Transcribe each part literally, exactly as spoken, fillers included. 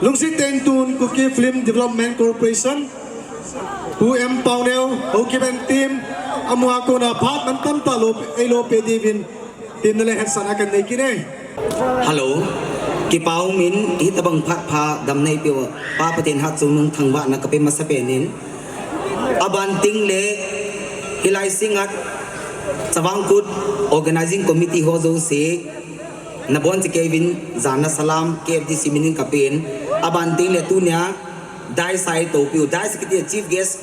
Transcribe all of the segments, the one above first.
Lungset tah in tun Kuki Film Development Corporation, Pu M Pauneo, Houkiben team, amu a kona phat mantam tah lo, eilo pe diuvin, temna le hetsahna kanei kit e. Hello. Kipa umin, hitobang phat pha damna eipeuva Pa Pathen hatchungnung thangvahna kape masapen in. Abanting le hilai Singngat Chavang Kut Organizing Committee ho jouse, nabonchauvin jana salam K F D C minin kapen. Abanting le tunia dais a eitopiu, dais kiti chief guest,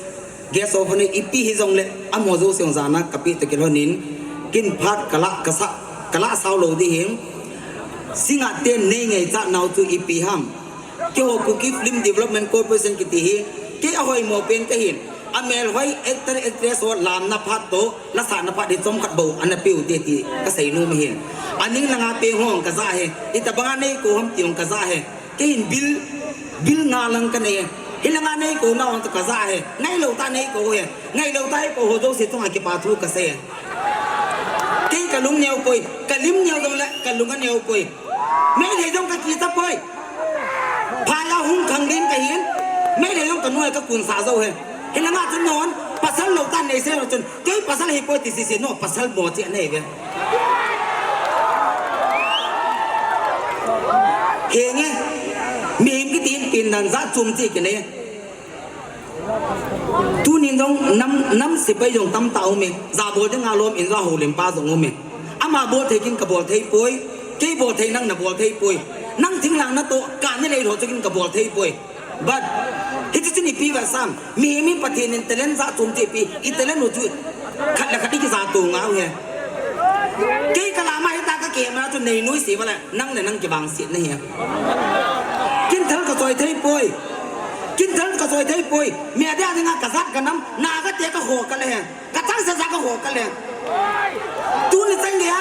guest of honour ipi hijongle, amaho jouse jong jana kape toh kilhonin, kin phat kala, kasa, kala sao lou ding ahi. Singngat ten nei ngaichat nau chu ipi ham? Keiho Kuki Film Development Corporation kiti hi, kei ahoimo pen kahin, amelhoi actor actress ho lamna phat toh lasahna phat hi chomkhat bou ana peu te ti kasei nom ahi. Aning langa peng ho kaja e, itobanga neikou ham ti jong kaja e. Kei hin bill, bill nga lang kanei e. Hilanga neikou nau jong chu kaja e. Ngailou tah neikou e. Ngailou tah eikou ho jouse chunga kipa thu kasei e. Kei kalung neo poi, kalim neo jongle kalung aneo poi. Meitei jong kakicha poi. Phai a hung khang ding kahin. Meitei jong kanu e, kakunsa jou e. Hilanga chu non, pasal lou tah neisei lou chun, kei pasal hipoi ti sese, no pasal mo chi anei ve. Henge, mihem kiti hin pindan jat chom chi kinei. Tunin jong nam, nam sepai jong tamtah aume. Jabol dinga lom in jong houlimpa jong aume. Ama bolthei kin kabol thei poi. Kei bolthei nang nabol thei poi. Nang thinglhang natoh, kani lei lho chu kin kabol thei poi. But hichu chun ipi vetsam, mihem in Pathen in talent jat chom chu ipi, i talent u chu khat le khat ikija to ngau ahi. Kei kalam a hita kakemna chu nei noise vala, nang le nang kivangsetna ahi. Kin thal kachoi thei poi. Kin thal kachoi thei poi. Media dinga kajat kanam, Naga te kaho kale. Kachangseh sa kaho kale. Tuni chan geiya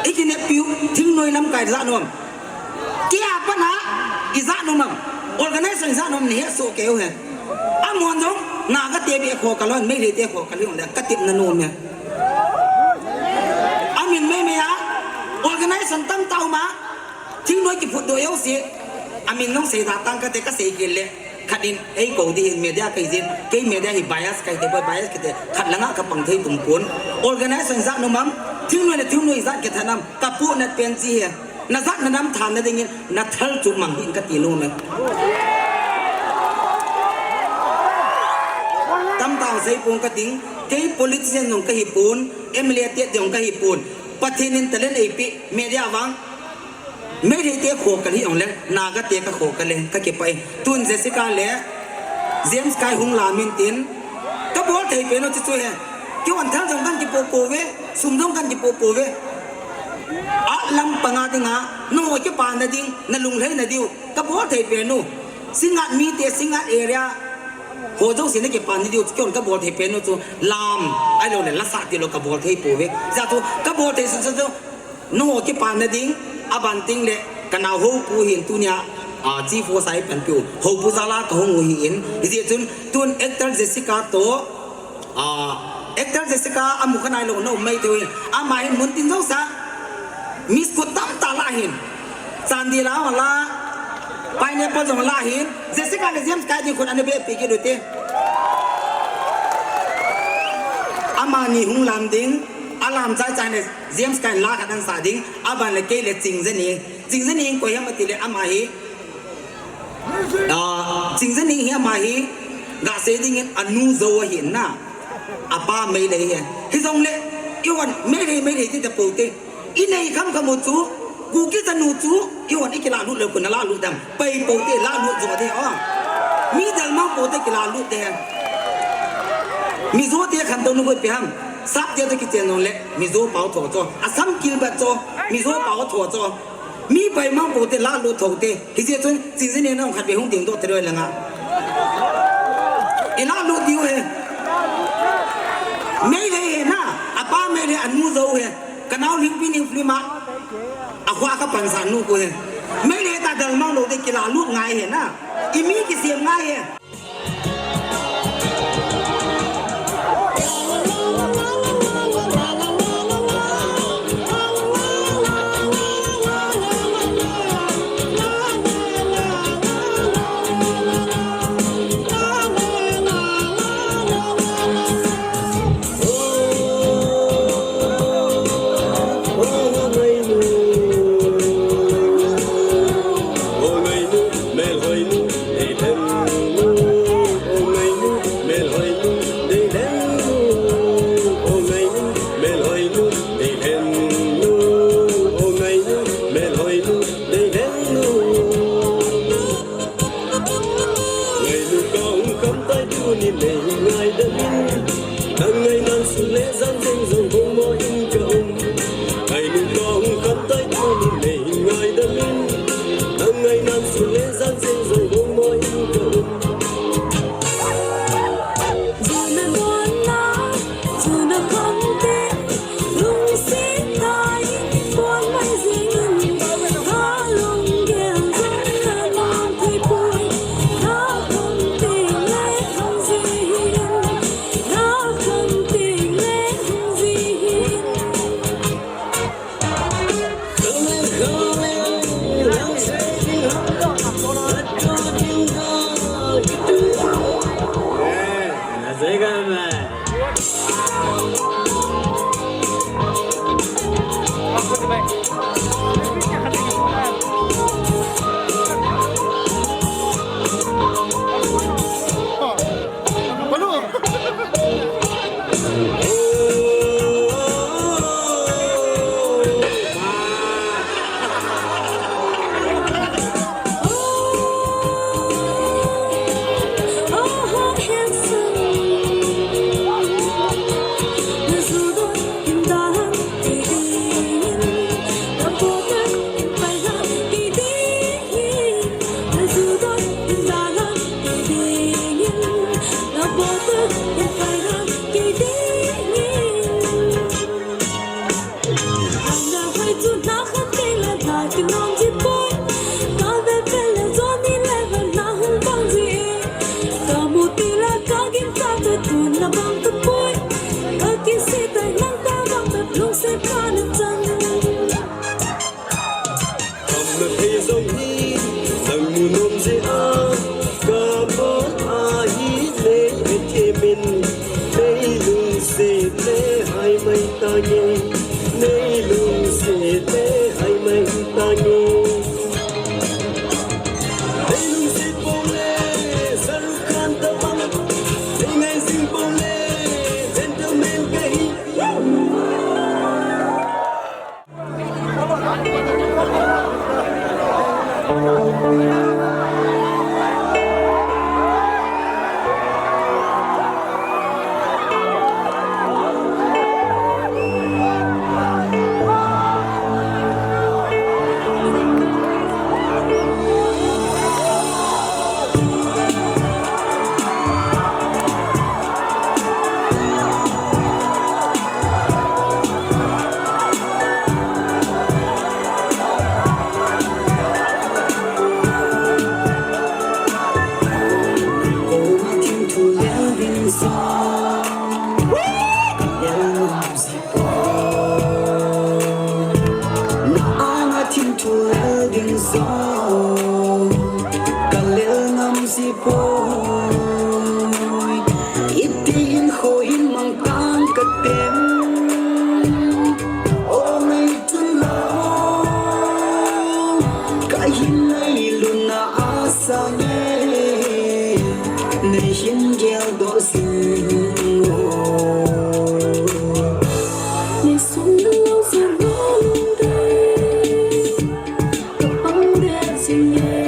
ikineppiu, thingnoi lamkai jat nom. Kei a pat a ijat nom am? Organization ijat nom nahet soh kei u ahi. Amahon jong Naga te beh kho kalou, Meitei te kho kalou le katepna nom e. Amin meimei a organization tamtah uma, thingnoi kiphutdoh jouse, amin jong seida tang kate, kasei kit le khat in eikou ding hin, media kahi jeh in, kei media hi bias kahi thei poi, bias kiti khat langa kapang thei tumpon. Organization jat nom am, thingnoi le thingnoi jat kithat nam, kapohnat pen chu ahi. Najat nanam thanna dingin nathal chu mang hih in kati nom e. Tamtah seipon kating, kei politician jong kahipon, M L A tet jong kahipon. Pathen in talent eipeh, media vang. Meitei te kho kal hih jongle, Naga te kakho kal e, kakipah e. Tun Jessica le James Kai hung lam intin, kabol thei pen u chu chu ahi. Kihon thal jong kan kipoh pouve, sum jong kan kipoh pouve. Alam panga dinga, nangho kipana ding, nalunglhaina diu kabol thei pen u. Singngat mite, Singngat area ho jouse nakipana diu chu kihon kabol thei pen u chu, lam ahiloule lasah tilou kabol thei pouve. Hijeh chun kabol thei sunsun chu, nangho kipana ding, abanting le kanao Houpu hin tunia, a, chief host a eipanpiu, Houpu jal a kahung u ahin, hijeh chun tun actor Jessica toh, a, actor Jessica amu khanailou na um maithei u ahin, ama hin muntin jousea Miss Kut tamtah la ahin, Chandel a la, Pineapple jong la ahin, Jessica le James Kai ding khut ana beh peh kit ute. Amani hung lam ding, alam chaichai le James Kai in la khat ana sah ding, aban le kei le Chingjaning. Chingjaning koi ham atile ama hi, a, Chingjaning hi ama hi, gasei dingin anu jou ahin na. Apa Meitei ahi. Hijongle, ihon Meitei, Meitei ti tapou te, inei khamkham u chu, Kuki chanu chu, ihon ikilahlut leu khu nalahlut dem? Pai pou te, lahlut jo te o. Mi dalmang pou te, kilahlut te. Mizo te khantou nu koi ipi ham? Sap te toh kichen jongle Mizo pao tho cho, Assam kilbat cho, Mizo pao tho cho. Mi paimang pou te, lahlut thou te. Hijeh chun Chingjaning nang khatvei hung dingdoh te loi langa, ilahlut diu ahi. Meitei ahi na, apa Meitei, anu jou ahi. Kanao Lhingpining film a, akhoa kapansah nu khu ahi. Meitei ta dalmang lou te, kilahlut ngai ahi na. Imi kisem ngai ahi. Na anga thim thu lel ding jong ka lel ngam ji poi. Iti in kho in mang tang ka tem. O ngaichun lo, ka hin ngailutna asang e, nei hin geldoh jing o. Nei sung na lo jing o, lungdei ka pang det jing e.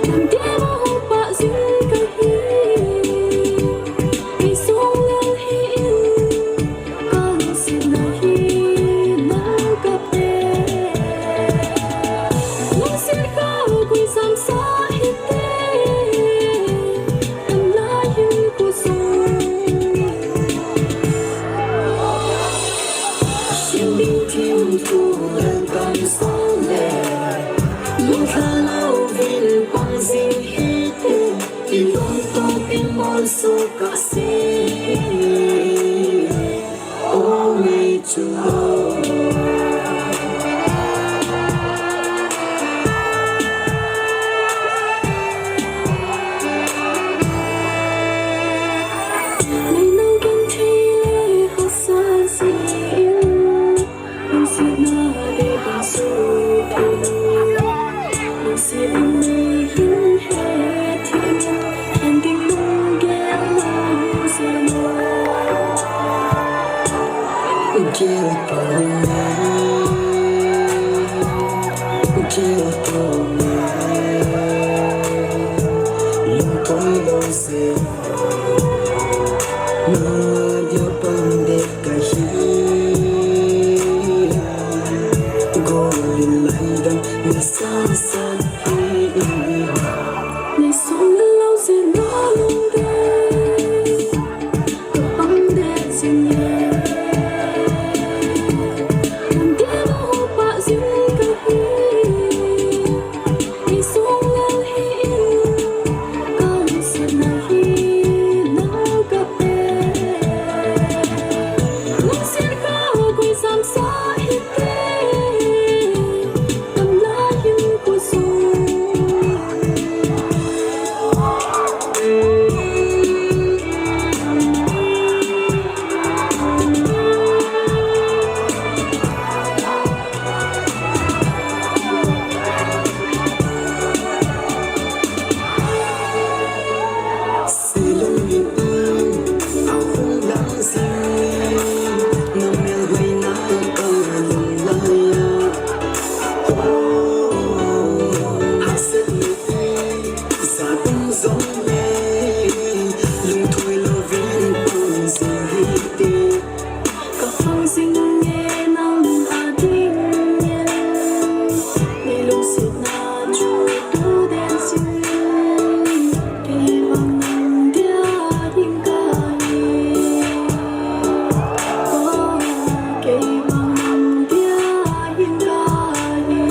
Lamte ma hung pah jing ka hi, kei sung lel hih in, ka lungsetna hi nang ka pe. Lungset ka gui jam sa hite, tam lai hin ko sung. Hing ding thim thu lel kam song le, lungthah louvin pang jing hite, i lungtong in molso ka se. O ngaichun lo. Nei nau kan thei le hausa si in. Lungsetna dei bang su thei. Lungset in nei hin he thei. Ending lunggel lou se mo. Gel pau me. Gel pau me. Lungkoi lou se. Na dia pang det ka hi. Golin lai dang na san san hi. Nei sung na lo jing o, lungdei ka pang det jing e. Lamte ma hung pah jing ka hi. Kei sung lel hih in, ka lungsetna hi nang ka pe. Lungset ka gui jam sa hite, tam lai hin ko sung. Ka pang jing e nang a ding e, nei lungsetna chu tu den jing e, kei vang nang dia ding ka hi. Oh, kei vang nang dia ding ka hi.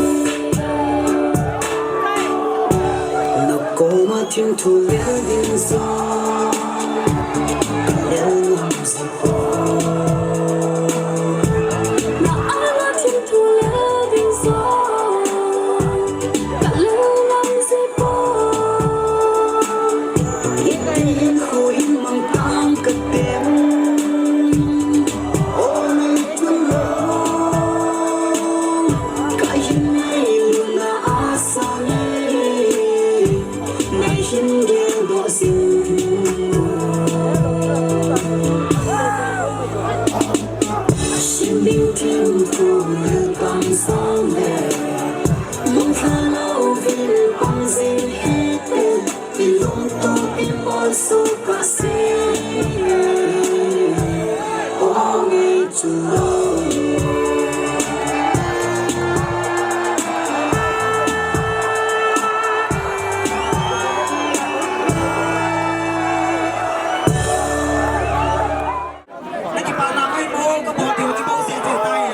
Na koma thim thu lel ding jong ka lel ngam ji poi. Na anga thim thu lel ding jong ka lel ngam ji poi. Hiti hin khu hin mang tang ka tem. O ngaichun lo, ka hin ngailutna asang e. Nei hin geldoh jing Nakipana mai mo, kabol diu kibol se chu tai.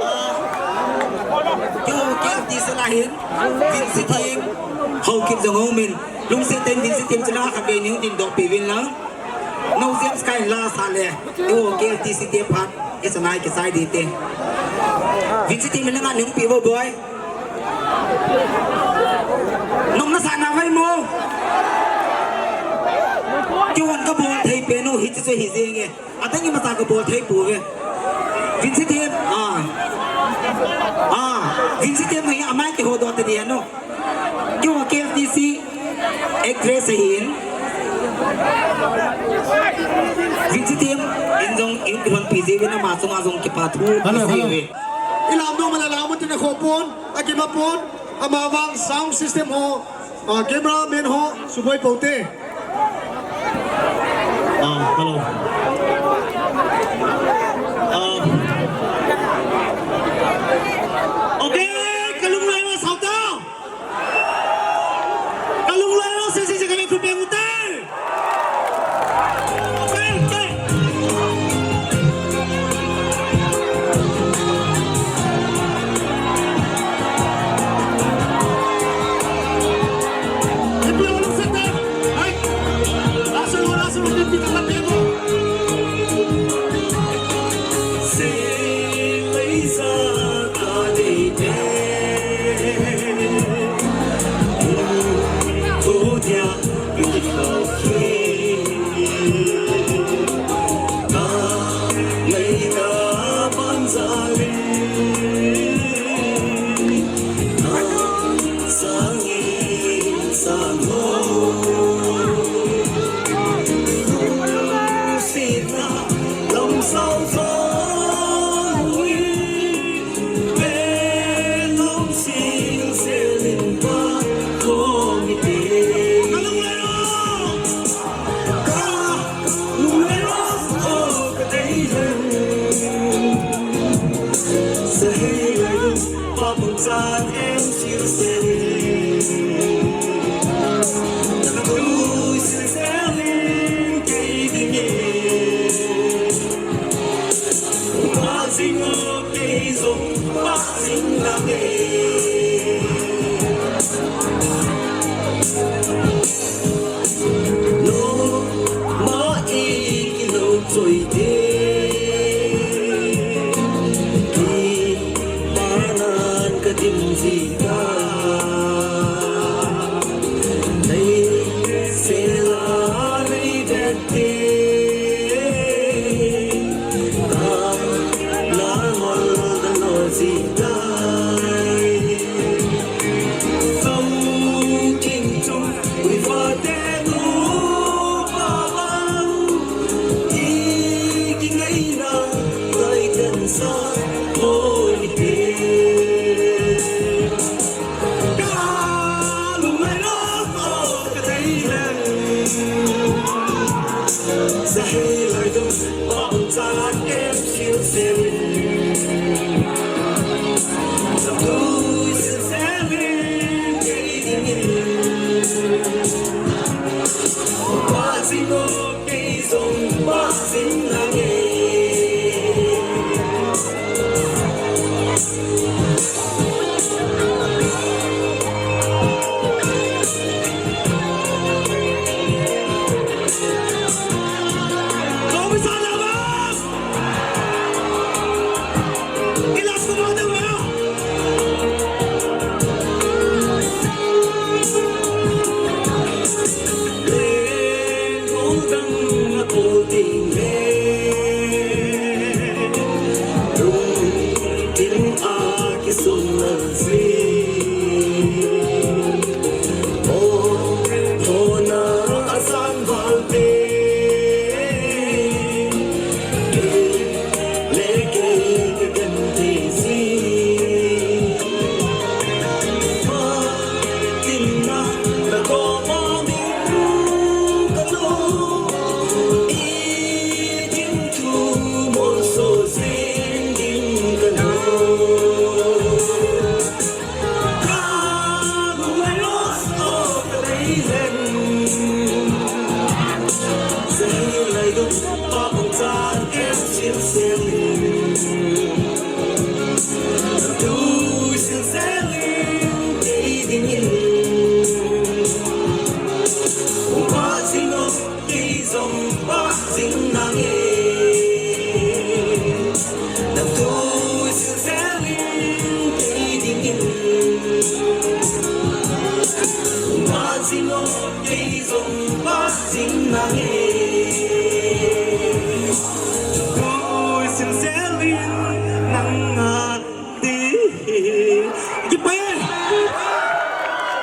Ah, keiho K F T C lah hin, Vincent Thiem, Haokip jong aumin, lungset tah in Vincent Thiem chu la khatvei nei dingdoh peh uvin lang. Nao James Kai la sa le, keiho K F T C te phat, i sanai kisai ding te. Vincent Thiem in la nga nei pe vo boi. Nung nasa na vai mo. Keihon kabol thei pen u hiche chu hi jeng e. Adang imacha kabol thei pouve. Vincent Thiem, ah. Ah, Vincent Thiem ngai amai kihodoh ta dia no. Keiho K F T C actress ahin. Vincent Thiem in jong in kihonpi jeh uvin ama chunga jong kipa thu kasei uve. I lam dong mala lam u tin a kho pon, a kima pon, ama vang sound system ho, ah, camera man ho, suboi pou te. Ah, hello. Ah. Okay, kalung lai ma sao ta. Kalung lai lo se se se kami khut beng u te. hi.